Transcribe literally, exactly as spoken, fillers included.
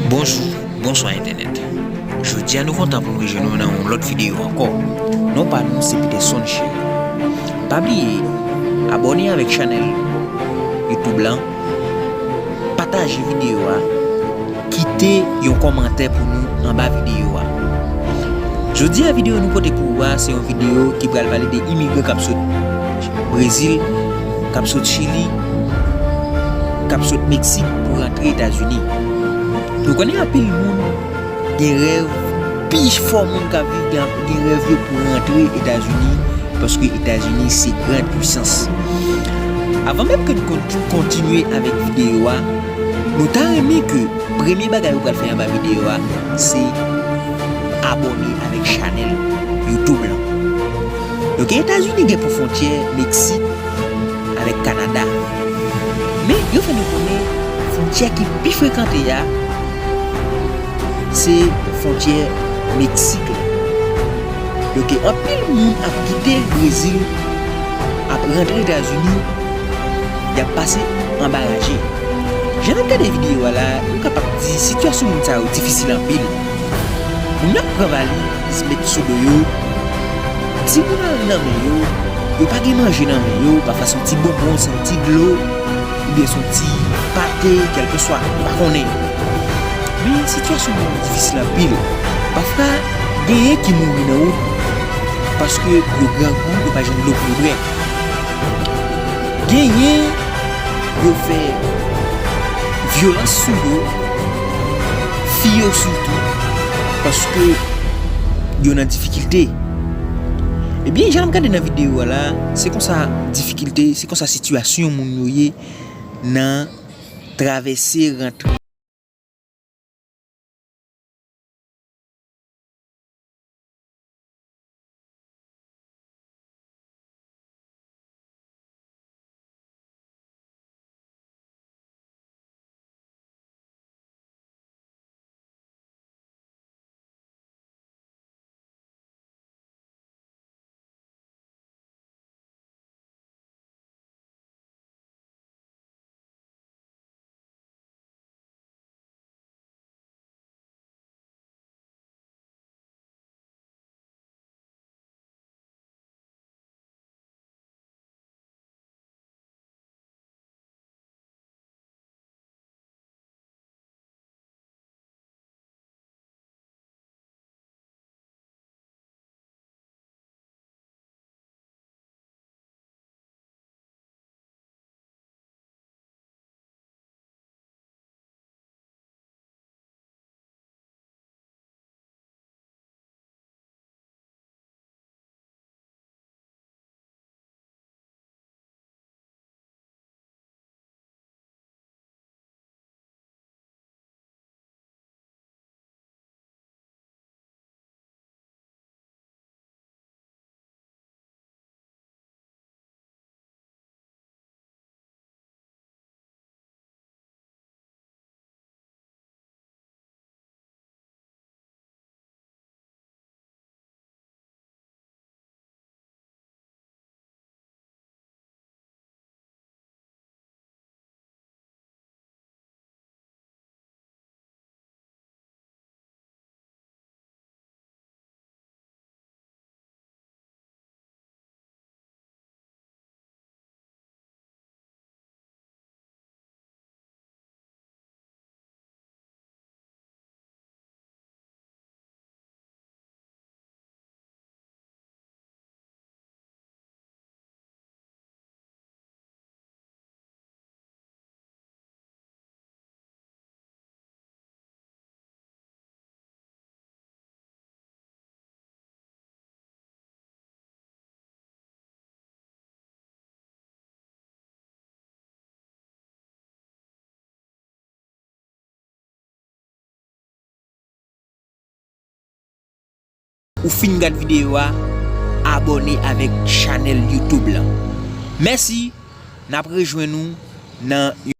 Bonjou, bonswa entènèt. Jodi a nou kontan pou nou rejwenn nou nan yon lòt videyo ankò. Non pa nou se Peterson Chery. Pa bliye abòne avèk chanèl YouTube lan, pataje videyo a, kite yon kòmantè pou nou anba videyo a. Jodi a videyo nou pote pou ou a se yon videyo ki pral pale de imigran k ap sot Brezil, k ap sot Chili, k ap sot Meksik pou rantre Etazini. Nou konnen anpil moun gen rèv, pi fò moun k ap viv gen, gen rèv yo pou rantre Etazini, paske Etazini se grand pwisans. Avan menm ke n kon-, kontinye avèk videyo a, nou ta renmen ke premye bagay ou pral fè anba videyo a, se abòne avèk chanèl YouTube lan. Donk, Etazini gen pou fwontyè Meksik avèk Kanada. Men, yo fè nou konnen fwontyè ki pi frekante a, se fwontyè Meksik la. Donk, anpil moun ap kite Brezil, ap rantre Etazini, y ap pase anba raje. Jan n ap gade videyo a la, nou kapab di sitiyasyon moun sa yo difisil anpil. Moun yo ap pran valiz, met sou do yo. Timoun nan men yo, yo pa gen manje nan men yo, pafwa se yon ti bonbon, se yon ti dlo, oubyen se yon ti pate, kèlkeswa, nou pa konnen. Men sitiyasyon moun yo difisil anpil. Pafwa, genyen ki mouri nan wout paske yo grangou, yo pa jwenn dlo pou yo bwè. Genyen yo fè vyolans sou yo, fi yo sitou, paske yo nan difikilte. Ebyen, jan n ap gade nan videyo a la, se konsa difikilte, se konsa sitiyasyon moun yo ye nan travèse rantre. Ou fin gad videyo a, abòne avèk chanèl YouTube lan. Mèsi, n ap rejwenn ou nan